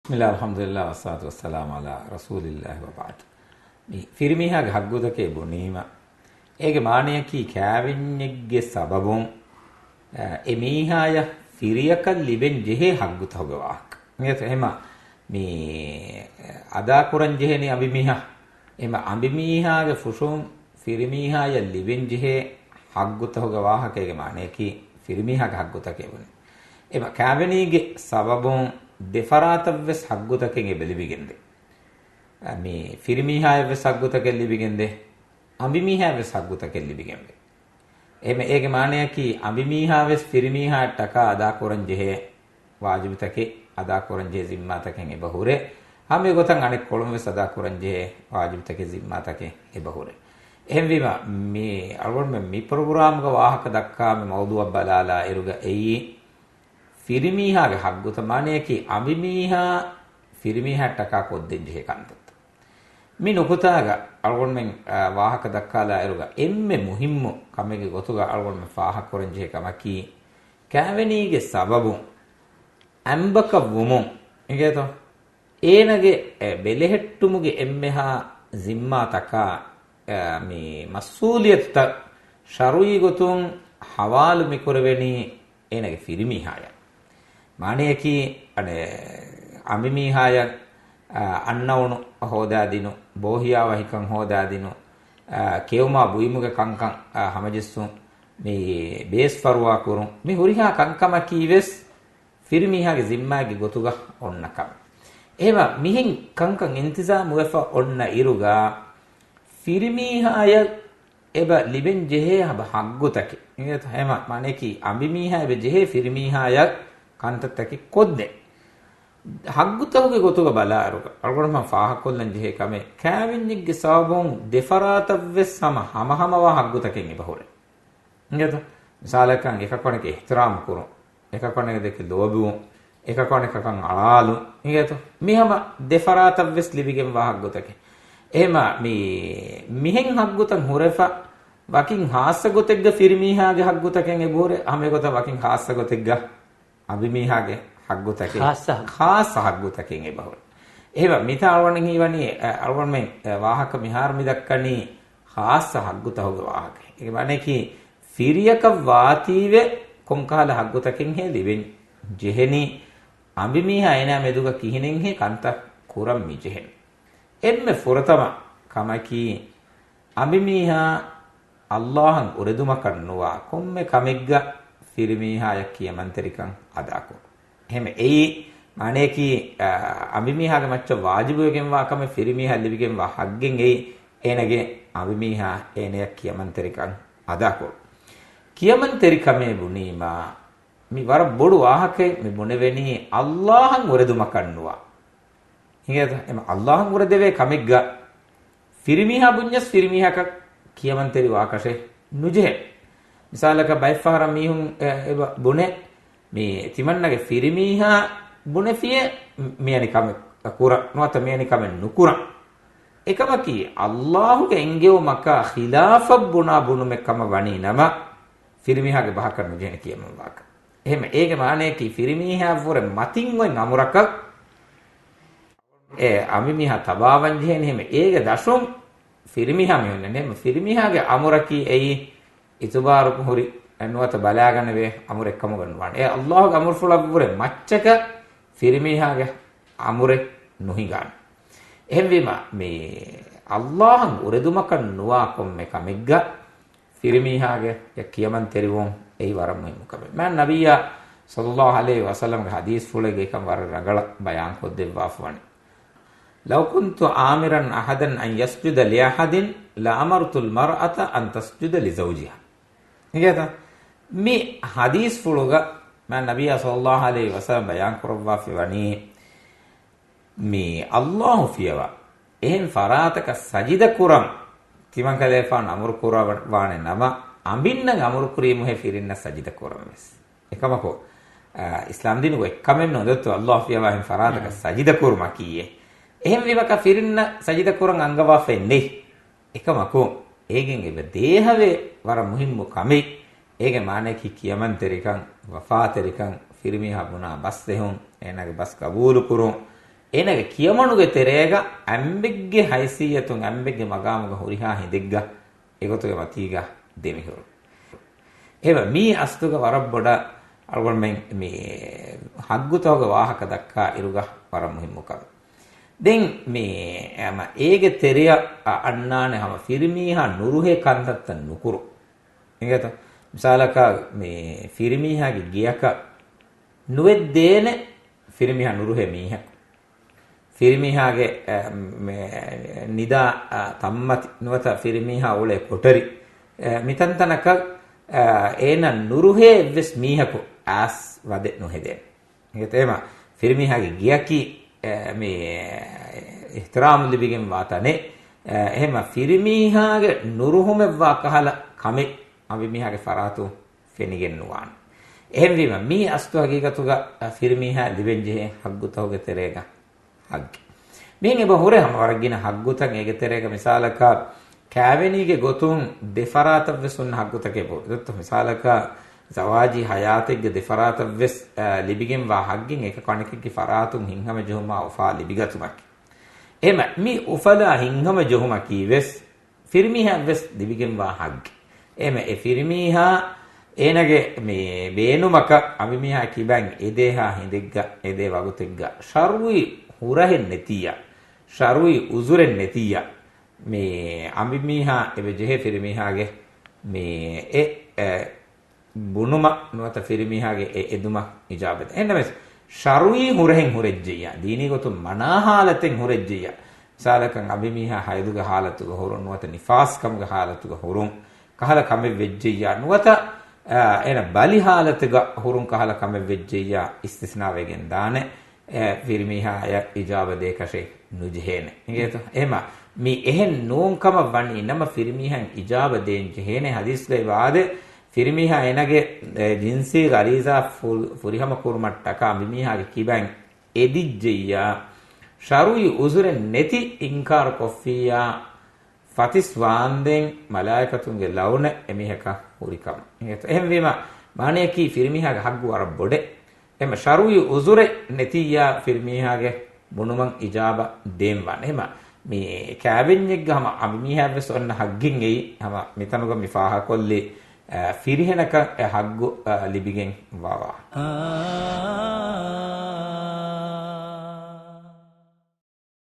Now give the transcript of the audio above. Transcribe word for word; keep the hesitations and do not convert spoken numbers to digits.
بسم الله، الحمد لله، والصلاة والسلام على رسول الله، وبعد. މި ފިރިމީހާގެ ހައްގުތަކެއް ބުނީމަ، އޭގެ މާނަޔަކީ ކާވެންޏެއްގެ ސަބަބުން، އަ، އެ މީހާޔަށް ފިރިޔަކަށް ލިބެން ޖެހޭ ހައްގުތަކުގެ ވާހަކަ. އިނގޭތޯ؟ އެހެމަ މި އަދާކުރަން ޖެހޭނީ އަނބިމީހާ. އެހެމަ އަނބިމީހާގެ ފުށުން ފިރިމީހާޔަށް ލިބެން ޖެހޭ ހައްގުތަކުގެ ވާހަކައިގެ މާނަޔަކީ ފިރިމީހާގެ ހައްގުތަކޭ ބުނީ. އެމަ ކާވެނީގެ ސަބަބުން ދެފަރާތަށްވެސް ހައްގުތަކެއް އެބަ ލިބިގެންދޭ. އަ، މި ފިރިމީހާޔަށްވެސް ހައްގުތަކެއް ލިބިގެންދޭ، އަނބިމީހާޔަށްވެސް ހައްގުތަކެއް ލިބިގެންވޭ. އެމަ އޭގެ މާނަޔަކީ އަނބިމީހާވެސް ފިރިމީހާއަށްޓަކާ އަދާކުރަން ޖެހޭ ވާޖިބުތަކެއް، އަދާކުރަން ޖެހޭ ޒިންމާތަކެއް އެބަ ހުރޭ. ހަމަ އެގޮތަށް އަނެއްކޮޅުންވެސް އަދާކުރަން ޖެހޭ ވާޖިބުތަކެއް، ޒިންމާތަކެއް އެބަ ހުރޭ. އެހެންވީމަ، މި އަޅުގަނޑުމެން މި ޕްރޮގްރާމްގަ ވާހަކަ ދައްކާ މި މައުޟޫއަށް ބަލާލާ އިރުގަ އެއީ، ފިރިމީހާގެ ހައްގުތައް، މާނަޔަކީ އަނބިމީހާ ފިރިމީހާއަށްޓަކާ ކޮށްދޭން ޖެހޭ ކަންތައްތައް. މި ނުކުތާގަ އަޅުގަނޑުމެން، އާ، ވާހަކަ ދައްކާލާ އިރުގަ އެންމެ މުހިއްމު ކަމެއްގެ ގޮތުގަ އަޅުގަނޑުމެން ފާހަގަކުރަން ޖެހޭ ކަމަކީ، ކާވެނީގެ ސަބަބުން އަނބަކަށް ވުމުން، އިނގޭތޯ؟ އޭނަގެ، އެ، ބެލެހެއްޓުމުގެ އެންމެހާ ޒިންމާތަކާ، އެ، މި މަސްއޫލިއްޔަތުތައް ޝަރުޢީ ގޮތުން ހަވާލު މިކުރެވެނީ އޭނަގެ ފިރިމީހާޔަށް. މާނަޔަކީ، އަނެއް، އަނބިމީހާޔަށް، އަ، އަންނައުނު ހޯދާދިނު، ބޯހިޔާވަހިކަން ހޯދާދިނު، އަ، ކެއުމާ ބުއިމުގެ ކަންކަން، އަ، ހަމަޖެއްސުން، މި ބޭސްފަރުވާ ކުރުން، މި ހުރިހާ ކަންކަމަކީ ވެސް ފިރިމީހާގެ ޒިންމާގެ ގޮތުގަ އޮންނަ ކަމެއް. އެހެމަ މިހެން ކަންކަން އިންތިޒާމުވެފަ އޮންނަ އިރުގަ، ފިރިމީހާޔަށް އެބަ ލިބެން ޖެހޭ ހަބަ ހައްގުތަކެއް. އިނގޭތޯ؟ ހަމަ މާނަޔަކީ އަނބިމީހާ އެބަ ޖެހޭ ފިރިމީހާޔަށް ކަންތައްތަކެއް ކޮށްދޭ. ހައްގުތަކުގެ ގޮތުގަ ބަލާއިރުގަ، އަޅުގަނޑުމެން ފާހަގަކޮށްލަން ޖެހޭ ކަމެއް، ކާވެންޏެއްގެ ސަބަބުން ދެފަރާތަށްވެސް ހަމަ ހަމަހަމަވާ ހައްގުތަކެއް އެބަހުރޭ. އިނގޭތޯ؟ މިސާލަކަށް އެކަކު އަނެކަށް އިޙްތިރާމް ކުރުން، އެކަކު އަނެކަކަށް ލޯބިވުން، އެކަކު އަނެކަކަށް އަޅާލުން، އިނގޭތޯ؟ މި ހަމަ ދެފަރާތަށްވެސް ލިބިގެންވާ ހައްގުތަކެއް. އެހެމަ މި މިހެން ހައްގުތައް ހުރެފަ، ވަކިން ހާއްސަ ގޮތެއްގަ ފިރިމީހާގެ ހައްގުތަކެއް އެބަހުރޭ، ހަމަ އެގޮތަށް ވަކިން ހާއްސަ ގޮތެއްގަ އަނބިމީހާގެ ހައްގުތަކެއް، ޚާއްޞަ ހައްގު. ޚާއްޞަ ހައްގުތަކެއް އެބަހުރޭ. އެހެމަ މިތާ އަޅުގަނޑު ހީވަނީ، އަ، އަޅުގަނޑުމެން، އަ، ވާހަކަ މިހާރު މި ދައްކަނީ ޚާއްޞަ ހައްގުތަކުގެ ވާހަކަ. އޭގެ މާނަޔަކީ ފިރިޔަކަށް ވާތީވެ ކޮންކަހަލަ ހައްގުތަކެއްހޭ ލިބެން ޖެހެނީ، އަނބިމީހާ އޭނާ މެދުގަ ކިހިނެއްހޭ ކަންތައް ކުރަން މި ޖެހެނީ. އެންމެ ފުރަތަމަ ކަމަކީ، އަނބިމީހާ ﷲ އަށް އުރެދުމަކަށް ނުވާ ކޮންމެ ކަމެއްގަ ފިރިމީހާޔަށް ކިޔަމަންތެރިކަން އަދާކުރުން. އެހެމަ އެއީ މާނަޔަކީ، އަ، އަނބިމީހާގެ މައްޗަށް ވާޖިބުވެގެންވާ ކަމެއް ފިރިމީހާ ލިބިގެންވާ ހައްގެއް އެއީ، އޭނަގެ އަނބިމީހާ އޭނަޔަށް ކިޔަމަންތެރިކަން އަދާކުރުން. ކިޔަމަންތެރިކަމޭ ބުނީމާ، މި ވަރަށް ބޮޑު ވާހަކައެއް މި ބުނެވެނީ ﷲ އަށް އުރެދުމަކަށް ނުވާ. އިނގޭތަ؟ އެމަ ﷲ އަށް އުރެދެވޭ ކަމެއްގަ ފިރިމީހާ ބުންޏަސް ފިރިމީހަކަށް ކިޔަމަންތެރި ވާކަށެއް ނުޖެހޭ. މިސާލަކަށް ބައެއްފަހަރަށް މީހުން އެ، އެބަ ބުނޭ، މި ތިމަންނަގެ ފިރިމީހާ ބުނެފިޔޭ މިއަނި ކަމެއް ކުރަން، ނުވަތަ މިއަނި ކަމެއް ނުކުރަން. އެކަމަކީ، ﷲ ގެ އެންގެވުމަކާ ޚިލާފަށް ބުނާ ބުނުމެއް ކަމަށް ވަނީ ނަމަ، ފިރިމީހާގެ ބަހަކަށް ނުޖެހެނީ ކިޔަމަން ވާކަށް. އެހެމަ އޭގެ މާނަޔަކީ ފިރިމީހާއަށްވުރެ މަތިން އޮތް އަމުރަކަށް އެ އަނބިމީހާ ތަބާވަން ޖެހޭނެ. އެހެމަ އޭގެ ދަށުން ފިރިމީހާ މި ހުންނަނީ. އެހެމަ ފިރިމީހާގެ އަމުރަކީ އެއީ އިތުބާރު ހުރި ނުވަތަ ބަލާގަނެވޭ އަމުރެއް ކަމުގަ ނުވާނެ. އެ ﷲ ގެ އަމުރުފުޅަށްވުރެ މައްޗަކަށް ފިރިމީހާގެ އަމުރެއް ނުހިނގާނެ. އެހެންވީމަ، މި ﷲ އަށް އުރެދުމަކަށް ނުވާ ކޮންމެ ކަމެއްގަ ފިރިމީހާގެ ކިޔަމަންތެރިވުން އެއީ ވަރަށް މުހިއްމު ކަމެއް. މާތް ނަބިއްޔާ ޞައްލައްލާހު ޢަލައިހި ވަސައްލަމްގެ ޙަދީޘްފުޅެއްގައި ކަން ވަރަށް ރަނގަޅަށް ބަޔާންކޮށްދެއްވާފަވަނީ، "لو كنت آمرا أحدا أن يسجد لأحد لأمرت المرأة أن تسجد لزوجها." އިނގޭތަ؟ މި ޙަދީޘްފުޅުގަ މާތް ނަބިއްޔާ ޞައްލައްލާހު ޢަލައިހި ވަސައްލަމް ބަޔާންކުރައްވާފަވަނީ، މި ﷲ ފިޔަވާ އެހެން ފަރާތަކަށް ސަޖިދަ ކުރަން ތިމަންކަލޭފާނު އަމުރު ކުރައްވާނެ ނަމަ، އަނބިންނަށް އަމުރު ކުރީމުހޭ ފިރިންނަށް ސަޖިދަ ކުރަން ވެސް. އެކަމަކު، އާ، އިސްލާމްދީނުގަ އެއްކަމެއް ނުދޮއްތޯ ﷲ ފިޔަވާ އެހެން ފަރާތަކަށް ސަޖިދަ ކުރުމަކީއޭ. އެހެންވީމަކާ ފިރިންނަށް ސަޖިދަ ކުރަން އަންގަވާފައެއް ނެތް. އެކަމަކު، އޭގެން އެބަ ދޭހަވޭ ވަރަށް މުހިއްމު ކަމެއް. އޭގެ މާނަޔަކީ ކިޔަމަންތެރިކަން، ވަފާތެރިކަން، ފިރިމީހާ ބުނާ ބަސް އެހުން، އޭނާގެ ބަސް ގަބޫލުކުރުން، އޭނާގެ ކިޔަމަނުގެ ތެރޭގަ އަނބެއްގެ ހައިސިއްޔަތުން އަނބެއްގެ މަގާމުގަ ހުރިހާ ހިނދެއްގަ އެގޮތުގެ މަތީގަ ދެމިހުރުން. އެހެންވެ މީ އަސްލުގަ ވަރަށް ބޮޑަށް އަޅުގަނޑުމެން މި ހައްގުތަކުގެ ވާހަކަ ދައްކާ އިރުގަ ވަރަށް މުހިއްމު ކަމެއް. ދެން މި ހަމަ އޭގެ ތެރެއަށް އަ، އަންނާނެ ހަމަ ފިރިމީހާ ނުރުހޭ ކަންތައްތައް ނުކުރު. އިނގޭތޯ؟ މިސާލަކަށް މި ފިރިމީހާގެ ގެޔަކަށް ނުވެއްދޭނެ ފިރިމީހާ ނުރުހޭ މީހަކު. ފިރިމީހާގެ، އަ، މެ، ނިދާ، އަ، ތައްމަތި ނުވަތަ ފިރިމީހާ އުޅޭ ކޮޓަރި، އަ، މިތަންތަނަކަށް، އަ، އޭނަ ނުރުހޭ އެއްވެސް މީހަކު އައިސް ވަދެ ނުހެދޭނެ. އެހެމަ ފިރިމީހާގެ ގެޔަކީ، އަ، މި އިޙްތިރާމް ލިބިގެން ވާ ތަނެއް. އަ، އެހެމަ ފިރިމީހާގެ ނުރުހުމެއްވާ ކަހަލަ ކަމެއް އަނބިމީހާގެ ފަރާތުން ފެނިގެން ނުވާނެ. އެހެންވީމަ، މީ އަސްލު ހަގީގަތުގަ ފިރިމީހާ ލިބެންޖެހޭ ހައްގުތަކުގެ ތެރޭގަ ހައްގެއް. މިހެން އެބަ ހުރޭ ހަމަ ވަރަށް ގިނަ ހައްގުތައް. އޭގެ ތެރޭގަ މިސާލަކަށް ކާވެނީގެ ގޮތުން ދެފަރާތަށްވެސް ހުންނަ ހައްގުތަކެއް ބޮޑު. ދެއްތޯ މިސާލަކަށް ޒަވާޖީ ހަޔާތެއްގެ ދެފަރާތަށްވެސް، އަ، ލިބިގެންވާ ހައްގެއް އެކަކު އަނެކެއްގެ ފަރާތުން ހިތްހަމަޖެހުމާ އުފާ ލިބިގަތުމަކީ. އެހެމަ މި އުފަލާ ހިތްހަމަޖެހުމަކީވެސް ފިރިމީހާއަށްވެސް ލިބިގެންވާ ހައްގެއް. އެހެމަ އެ ފިރިމީހާ އޭނަގެ މި ބޭނުމަކަށް އަނބިމީހާ ކިބައިން އެދޭހާ ހިނދެއްގަ އެދޭ ވަގުތެއްގަ ޝަރުޢީ ހުރަހެއް ނެތިއްޔާ، ޝަރުޢީ ޢުޛުރެއް ނެތިއްޔާ، މި އަނބިމީހާ އެބަ ޖެހޭ ފިރިމީހާގެ މި އެ، އެ، ބުނުމަށް ނުވަތަ ފިރިމީހާގެ އެ އެދުމަށް އިޖާބަތެއް. އެހެންނަމަވެސް، ޝަރުޢީ ހުރަހެއް ހުރެއްޖެއްޔާ، ދީނީ ގޮތުން މަނާ ހާލަތެއް ހުރެއްޖެއްޔާ، މިސާލަކަށް އަނބިމީހާ ހައިޟުގެ ހާލަތުގަ ހުރުން ނުވަތަ ނިފާސް ކަމުގެ ހާލަތުގަ ހުރުން ކަހަލަ ކަމެއް ވެއްޖެއްޔާ، ނުވަތަ، އާ، އޭނަ ބަލި ހާލަތުގަ ހުރުން ކަހަލަ ކަމެއް ވެއްޖެއްޔާ، އިސްތިސްނާވެގެން ދާނެ. އެ، ފިރިމީހާޔަށް އިޖާބަ ދޭކަށެއް ނުޖެހޭނެ. އިނގޭތޯ؟ އެހެމަ މި އެހެން ނޫން ކަމަށް ވަނީ ނަމަ ފިރިމީހަށް އިޖާބަ ދޭން ޖެހޭނެ. ޙަދީޘްގައި ވާދެ، ފިރިމީހާ އޭނަގެ، އެ، ޖިންސީ ޣަރީޒާ ފު-، ފުރިހަމަ ކުރުމަށްޓަކާ އަނބިމީހާގެ ކިބައިން އެދިއްޖެއްޔާ، ޝަރުޢީ ޢުޛުރެއް ނެތި އިންކާރު ކޮށްފިއްޔާ، ފަތިސް ވާންދެން މަލާއިކަތުންގެ ލަޢުނަތް އެމީހަކަށް ހުރިކަމަށް. އެހެންވީމަ، މާނަޔަކީ ފިރިމީހާގެ ހައްގު ވަރަށް ބޮޑޭ. އެހެމަ ޝަރުޢީ ޢުޛުރެއް ނެތިއްޔާ ފިރިމީހާގެ ބުނުމަށް އިޖާބަ ދޭންވާނެ. އެހެމަ މި ކާވެންޏެއްގަ ހަމަ އަނބިމީހާއަށްވެސް އޮންނަ ހައްގެއް އެއީ، ހަމަ މިތަނުގަ މި ފާހަގަކޮށްލި، އަ، ފިރިހެނަކަށް އެ ހައްގު، އަ، ލިބިގެން ވާ ވާހަކަ.